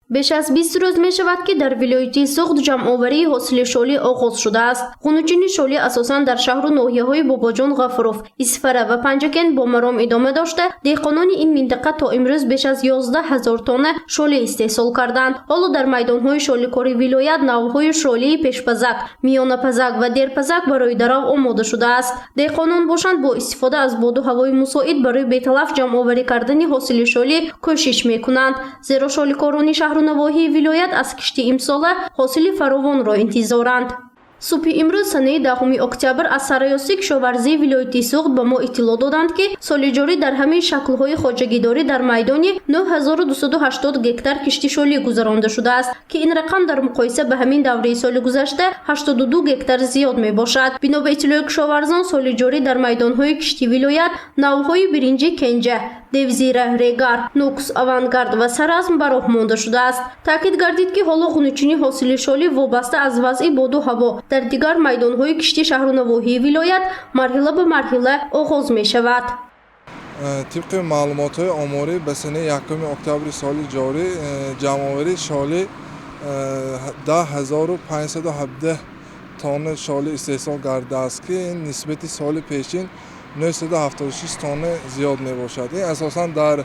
Беш аз 20 рӯз мешавад, ки дар вилояти Суғд ҷамъоварии ҳосили шолӣ оғоз шудааст. Ғунучини шолӣ асосан дар шаҳру ноҳияҳои Бобоҷон Ғафуров, Исфара ва Панҷакент бо маром идома дошта, деҳқонони ин минтақа то имрӯз беш аз 11 000 тонна шолӣ истеҳсол карданд. Ҳоло дар майдонҳои шоликори вилоят навъҳои шолии пешпазак, миёнапазак ва дерпазак барои дарав омода шудааст. Деҳқонон бошанд, бо истифода аз боду ҳавои мусоид барои беталаф ҷамъоварӣ кардани ҳосили шолӣ кӯшиш мекунанд, зеро шоликорони шаҳру навоҳии вилоят аз кишти имсола ҳосили фаровонро интизоранд. Субҳи имрӯз, санаи 10 октябр, аз Сарраёсати кишоварзии вилояти Суғд ба мо иттилоъ доданд, ки соли ҷорӣ дар ҳамаи шаклҳои хоҷагидорӣ дар майдони 9280 гектар кишти шолӣ гузаронда шудааст, ки ин рақам дар муқоиса ба ҳамин давраи соли гузашта 82 гектар зиёд мебошад. Бино ба иттилои кишоварзон, соли ҷорӣ дар майдонҳои кишти вилоят навъҳои биринҷи Кенҷа, Девзира, Регар, Нукс, Авангард ва Саразм ба роҳ монда шудааст. Таъкид гардид, ки ҳоло ғунучини ҳосили шолӣ вобаста аз вазъи боду ҳаво дар дигар майдонҳои кишти шаҳру навоҳии вилоят марҳила ба марҳила оғоз мешавад. Тибқи маълумотҳои оморӣ, ба санаи 1 октябри соли ҷорӣ ҷамъоварии шолӣ 10 517 тонна шолӣ истеҳсол гардидааст, ки ин нисбати соли пешин 976 тонна зиёд мебошад. Ин асосан дар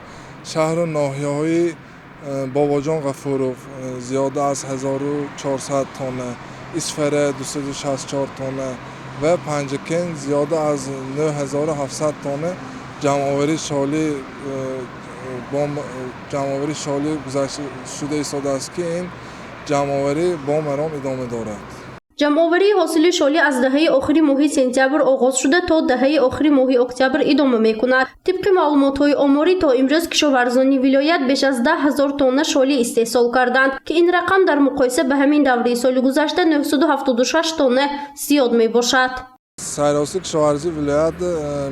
шаҳру ноҳияҳои Бобоҷон Ғафуров зиёда аз 1400 тонна, Исфара 264 тонна ва Панҷакент зиёда аз 9700 тонна ҷамъоварии шолӣ гузашта шуда истодааст, ки ин ҷамъоварӣ бо маром идома дорад. Ҷамъоварии ҳосили шолӣ аз даҳаи охири моҳи сентябр оғоз шуда, то даҳаи охири моҳи октябр идома мекунад. Тибқи маълумотҳои оморӣ, то имрӯз кишоварзони вилоят беш аз 10 000 тонна шолӣ истеҳсол карданд, ки ин рақам дар муқоиса ба ҳамин давраи соли гузашта 976 тонна зиёд мебошад. Сарраёсати кишоварзии вилоят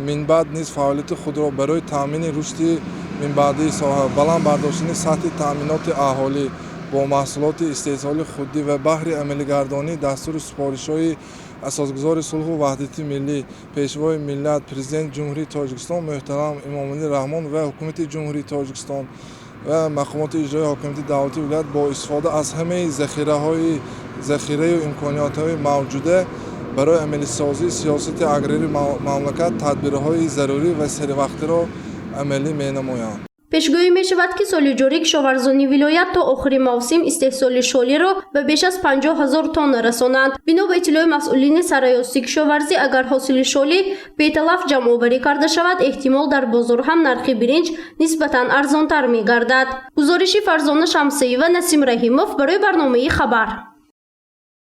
минбаъд низ фаъолияти худро барои таъмини рушди минбаъдии соҳа, баланд бардоштани сатҳи таъминоти аҳолӣ бо маҳсулоти истеҳсоли худӣ ва баҳри амалигардонии дастуру супоришҳои Асосгузори сулҳу ваҳдати миллӣ, Пешвои миллат, Президенти Ҷумҳурии Тоҷикистон муҳтарам Эмомалӣ Раҳмон ва Ҳукумати Ҷумҳурии Тоҷикистон ва мақомоти иҷроии ҳокимияти давлатии вилоят бо истифода аз ҳамаи захираҳои захираю имкониятҳои мавҷуда барои амалисозии сиёсати аграрии мамлакат тадбирҳои зарурӣ ва серивақтиро амалӣ менамоянд. Пешгӯӣ мешавад, ки соли ҷорӣ кишоварзони вилоят то охири мавсим истеҳсоли шолиро ба беш аз 50 000 тонна расонанд. Бино ба иттилои масъулини Сарраёсати кишоварзӣ, агар ҳосили шолӣ беталаф ҷамъоварӣ карда шавад, эҳтимол, дар бозор ҳам нархи биринҷ нисбатан арзонтар мегардад. Гузориши Фарзона Шамсиева, Насим Раҳимов барои барномаи «Хабар».